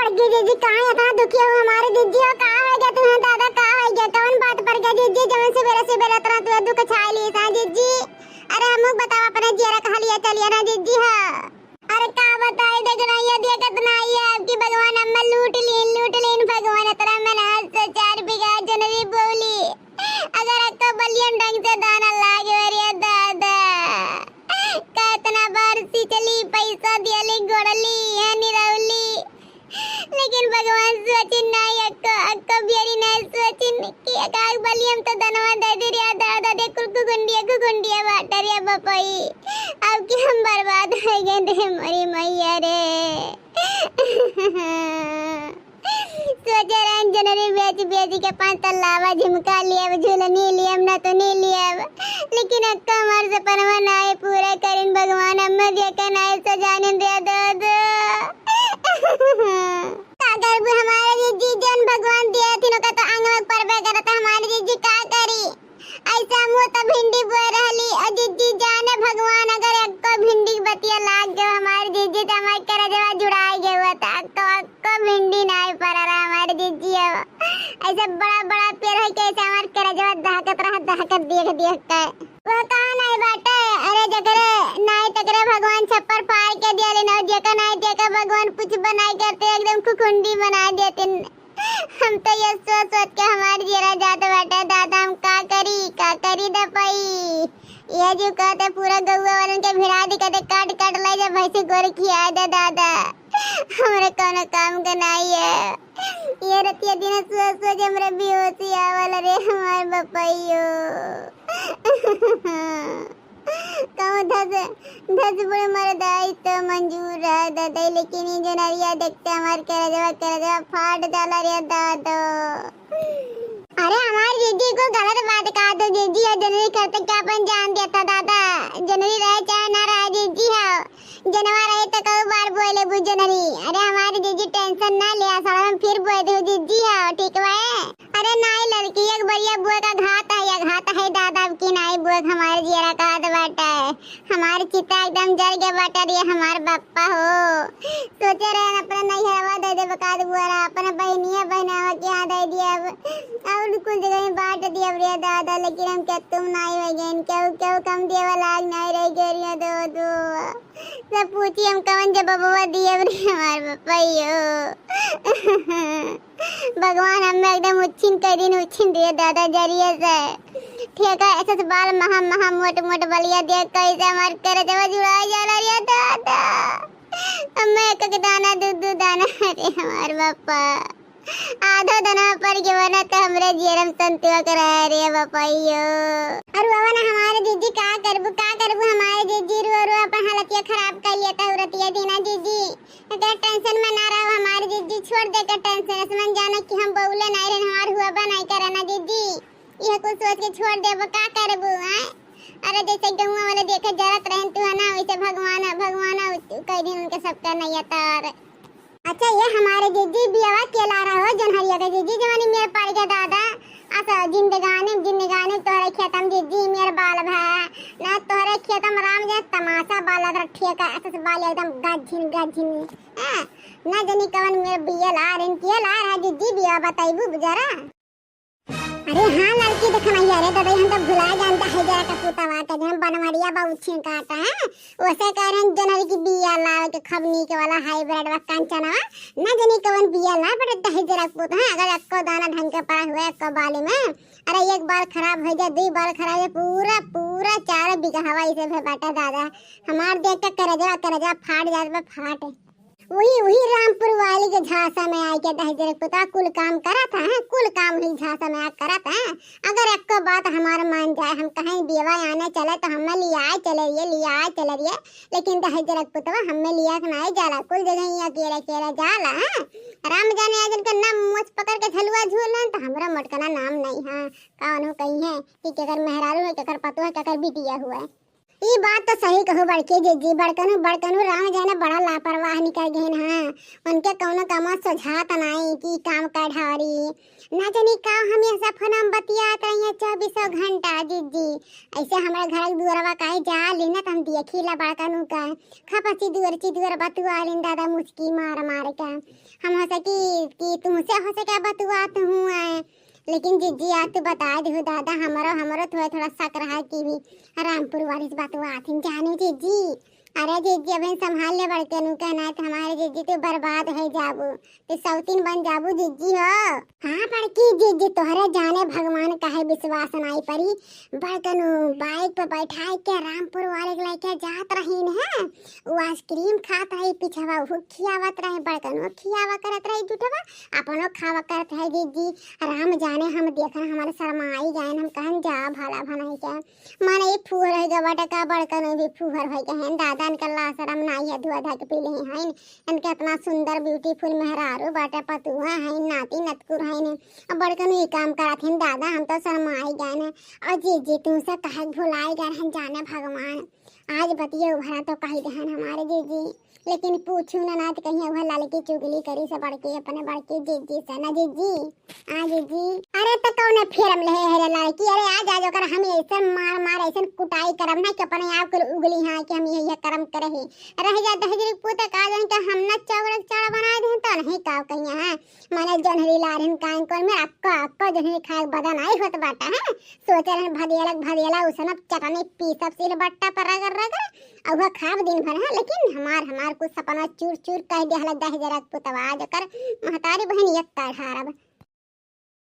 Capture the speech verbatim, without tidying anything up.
जी, जीजी, काहे इतना दुखी हो हमारे जीजी हो? का होइ गया तुम्हें दादा, का होइ गया? कौन बात पड़ गया जीजी, जवन सुबेरे सुबेरे इतना तुम्हें दुख छाई ली था जीजी? अरे हमहू बतावा, अपने जियरा का हलिया चलिया ना जीजी हो। अरे का बताई, देख ना ये दिया कितना आई है आपकी, भगवान अम्मा लूट लीन, लूट लीन भगवान। इतना मैंने आज से चार बीघा जनरी बोली, अगर अक्का बलियम ढंग से दाना लागे रे दादा, कितना बार सिंचली, पैसा दियली, गोड़ली, है निरौली, लेकिन भगवान सोचिन नाई, अक्को, अक्को बियरी नाई सोचिन कि एकाक बलियम तो दनवा दे दे रे दादा, दे कुल कुकुंडिया, कुकुंडिया बाटा रे बपई। अब कि हम बर्बाद होइ गए रे मोरी मैया रे। सोचे रहन जनरी बेच बेच के पाँच तल्लावा झुमका लियब, झुलनी लियब, नथुनी लियब, लेकिन अक्का हमार सपनवा नाई पूरा करिन भगवान, अम्मा दिया का नाई सजानिन रे दादा। का करबू हमारे जीजी, जौन भगवान दिए थिन ओका तो आंगवा परबे करत, हमारे जीजी का करी? ऐसा मुँह तो भिंडी बोए रहली, और जीजी जाने भगवान अगर एको भिंडी के बतिया लाग गयो हमारे जीजी तो हमारे करजवा जुड़ाए गए हुआ था, अक्को, अक्को भिंडी नाई पड़ा रहा हमारे जीजी। अब ऐसे बड़ा बड़ा पेड़ है कि ऐसे हमारे करजवा दहकत रहा, दहकत देख देख के। वो कहा नाई बाटे, अरे जकरे नाई तकरे भगवान छप्पर फाड़ के दिया लेना, जेकर नाई तेकर भगवान कुछ बनाई करते एकदम खुखुंडी बना देते। हम तो ये सोच सोच के हमार जियरा जात बाटे दादा, हम का करी, का करी दपई। ये जो कहते पूरा गौवा वालन के भिड़ा दी, कहते काट काट ले जा भैंसी गोर खिया दे दादा, हमरे कोनो काम के नाई है। ये रतिया दिन सोच सोच हमरे बेहोशी आवल रे हमार बपइयो। कहूँ धस, धस बुढ़ मर दाई तो मंजूर रह ददई, लेकिन ये जनरिया देखते हमार करजवा, करजवा फाट जाला रे दादो। अरे हमार जीजी को गलत बात कहा तो जीजी, ये जनरी करते क्या अपन जान देता दादा, जनरी रहे चाहे ना रहे जीजी है, जनवा रहे तो कई बार बोले बुझ जनरी। अरे हमार जीजी tension ना ले, साला हम फिर बोल दे जीजी है, ठीक बा? अरे नाई लड़की, एक बरिया बुआ का घात है, या घात है दादा, अब की नाई बुआ का हमारे जियरा का हाथ बाटा है। हमार चिता एकदम जल गया बाटा रे हमार बप्पा हो। सोचे रहे अपना नैहरवा दे दे बकात बुआ रहा, अपना बहनिया बहनावा के यहाँ दे दिया। अब, अब कुल जगह में बांट दिया रे दादा, लेकिन हम क्या तुम नाई हो गए, क्यों, क्यों कम दिया वाला आग नाई रह गया रे दो, दो। सब पूछी हम कवन जवाबवा दिया रे हमार बप्पा यो। भगवान हमें एकदम उच्छिन कर दिन, उच्छिन दिए दादा जरिए से। ठेका ऐसे से बाल महा महा मोट मोट बलिया दिया, कैसे हमार करजवा जुड़ा जाला रे दादा। हमें एक एक दाना दू दू दाना, अरे हमार बापा। आधो दाना पर के बना तो हमरे जियरम संतुआ के रहे रे बापा यो। अरे बाबा ना हमारे जीजी का करबू, का करबू हमारे जीजी रो रो अपन हालतिया खराब कर लिया था रतिया दीना जीजी। अगर tension में ना रहो हमारे जीजी, छोड़ दे के tension, ऐसे मन जाना कि हम बउले नाई रहन, हमार हुआ बा नाई करे ना जीजी। ये कुछ सोच के छोड़ देबो, का करबू, हैं? अरे जैसे गहुआ वाले देखे जरत रहन तू है ना, वैसे भगवान, भगवान कह दिन उनके सबका नैया तार। अच्छा ये हमारे जीजी बियावा के ला रहा हो, जनहरिया के जीजी जवानी मेर पड़ गया दादा। अच्छा जिंदगानी, जिंदगानी तोहरे खेतम जीजी मेर बाल भा, ना तोहरे खेतम राम जे तमाशा बाल रहा ठेका, ऐसे से बाल एकदम गझिन, गझिन। हाँ, ना जानी कवन मेर बिया ला रहे, किया ला रहा जीजी बिया बताइबू जरा। अरे हाँ लड़की देख मैया रे दादा, हम तो भुला जानता है जरा का पुतवा के, जहाँ बनवरिया बा उछिन काटा है, ओसे कह रहे हैं जनरी की बिया लावे के खबनी के वाला hybrid बा कंचनवा, ना जानी कवन बिया ला, बड़े दहेज रख पुत है, अगर एक्को दाना ढंग के पड़ा हुआ एक्को बाली में, अरे एक बाल खराब हो जाए, दो बाल खराब हो जाए, पूरा, पूरा चार बीघा हवा इसे भे बाटा दादा, हमार देख के करजवा, करजवा फाट जात बा, फाट। वही, वही रामपुर वाली के झांसा में आए के दहेज रख पुतवा कुल काम करत है, कुल काम ही झांसा में आ करत है। अगर एक्को बात हमार मान जाए, हम कहें बियवा आने चले तो हमें लियाए चले रहिए, लियाए चले रहिए, लेकिन दहेज रख पुतवा हमें लिया के नाई जाला, कुल जगह ही अकेले अकेले जाला है। राम जाने आज इनका नाम मोछ पकड़ के झलुआ झूलन तो हमरा मोटकना नाम नहीं है। कौन हो कही है कि केकर मेहरारू है, केकर पतो है, केकर बिटिया हुआ है। ई बात तो सही कहू बड़की जिज्जी, बड़कनू, बड़कनू राम जाने बड़ा लापरवाह निकल गए हैं। उनके कौनो कमा सोझात नाई कि काम का ढारी। ना जानी का हम ऐसा फोन में बतियात रही हैं चौबीसों घंटा जिज्जी। ऐसे हमारे घर के दुआरवा काहे जा ली ना, तो हम देखी ला बड़कनू का। खपची दुआर ची दुआर बतुआ लिन दादा मुस्की मार मार के। हम हो सकी कि तुमसे हो सके बतुआत हूँ आए। लेकिन जिज्जी, आज तू बता दिहु दादा, हमरो, हमरो थोड़ा, थोड़ा शक रहा कि भी रामपुर वाली से बतुआत हन, जाने जिज्जी। अरे जिज्जी, अबहिन संभाल ले बड़कनू का, नाहीं तो हमारे जिज्जी तू बर्बाद हो जाबू, तू सौतीन बन जाबू जिज्जी हो। हाँ बड़की जिज्जी, तोहरे जाने भगवान काहे विश्वास नाई परी। बड़कनू बाइक पे बैठाए के रामपुर वाले के लेके जात रहीन है, वो आइसक्रीम खात रही, पिछवा वो खियावत रही, बड़कनू खियावा करत रही जुटवा, अपनो खावा करत है जिज्जी। राम जाने हम देखन हमारे शर्माई गए, हम कहन जा भला भनाई के। माने ई फूहर है गा बाटे का, बड़कनू भी फूहर है गए हैं। दादा इनका ला शर्म नाई है, धुआ धा के पी ले हैं। इनके इतना सुंदर beautiful मेहरारू बाटे, पतुआ है, नाती नतकुर है ने। अब बड़कनू ई काम करत हैं दादा, हम तो शर्माई गए ने। और जिज्जी तुमसे कहे भुलाई गए हैं जाने भगवान। आज बतिया उभरा तो कही दहन हमारे जिज्जी। लेकिन पूछू ना, ना तो कहीं वह लड़की चुगली करी से बड़की, अपने बड़की जिज्जी से ना जिज्जी। आ जिज्जी, अरे तो कौन फेरम ले है रे लड़की? अरे आज, आज ओकर हम ऐसे मार मार ऐसे कुटाई करब ना कि अपने आप के उगली हाँ कि हम ये, ये कर्म करे ही। रह जा दहजरी पूत का जन के हम ना चौरक चाड़ा बना दे तो नहीं का कहिया है। माने जनहरी लारिन कान कोन में अक्का अक्का जनहरी खाए बदन आई होत बाटा है। सोचे रहन भदेलक भदेला उसनब चटनी पीसब सिलबट्टा पर रगड़ रगड़। अउहा खाब दिन भर, हाँ, लेकिन हमार, हमार कुछ सपना चूर चूर कह दिया हला दहजरक पुतवा, जेकर महतारी बहन एक का ढारब।